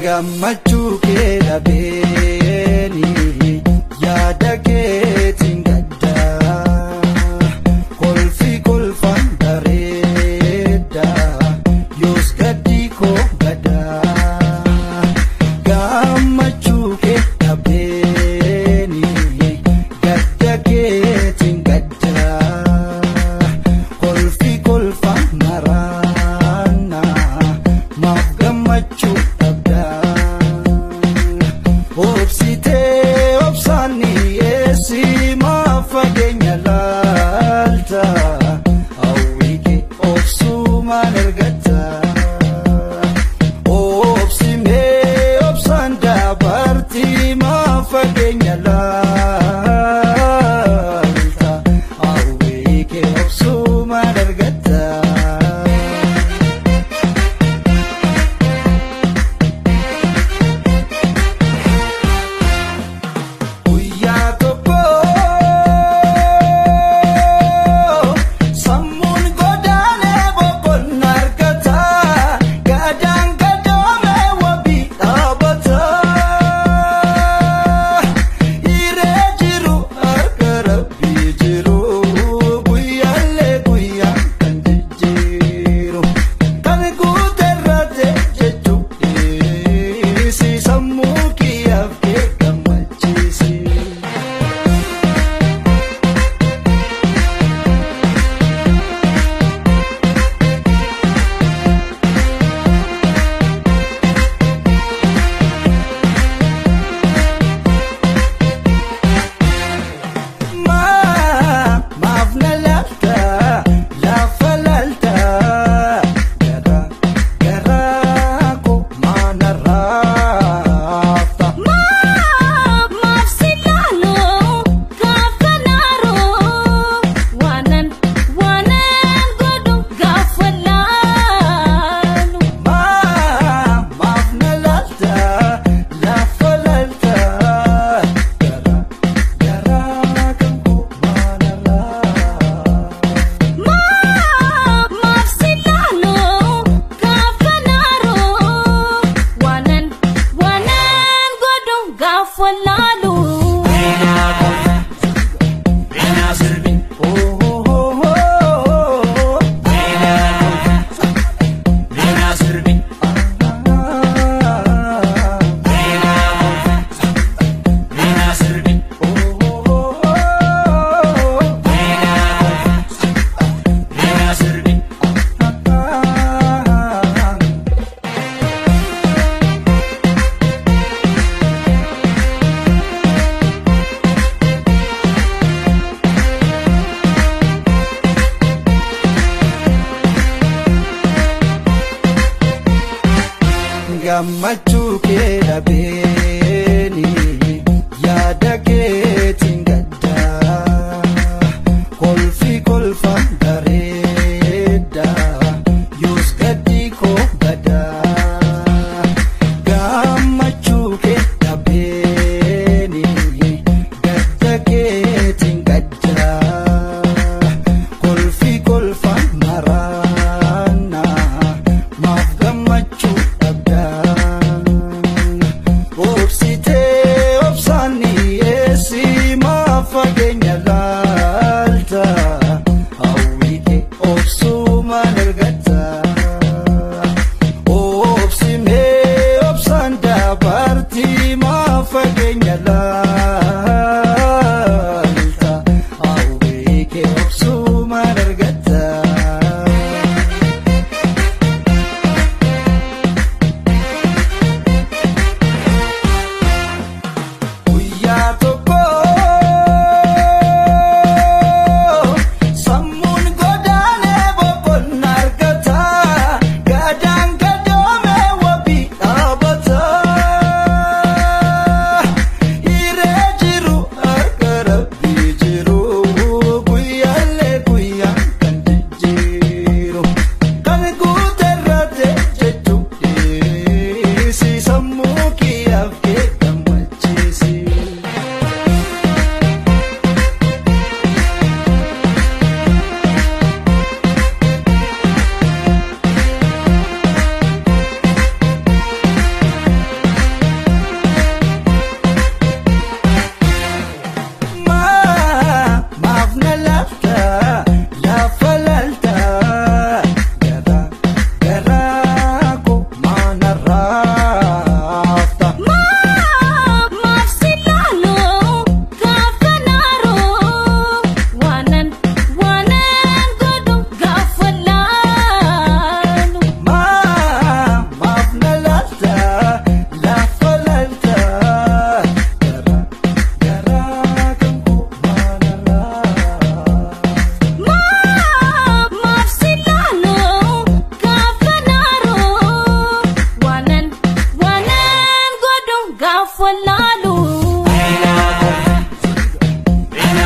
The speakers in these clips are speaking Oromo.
Gammachuu kee dhabeeni yaada keetiin gadda kolfi kolfaan bareeda yoos gaddi koo gada. Gammachuu kee dhabeeni gadda keetiin gadda kolfi kolfaan maraana maaf gammachuu. Obsitee obsaan dhiyeessi maaf fageenya laalta hawwii kee obsumaan argatta. Obsimee obsaan dabarti maaf fageenya laalta hawwii kee obsumaan argatta. Gammachuu kee dhabeeni yaada keetiin gadda kolfi kolfaan bareeda yoos gaddi koo gada. Gammachuu kee dhabeeni gadda keetiin gadda kolfi kolfaan maraana maaf gammachuu.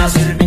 Naa sirbi.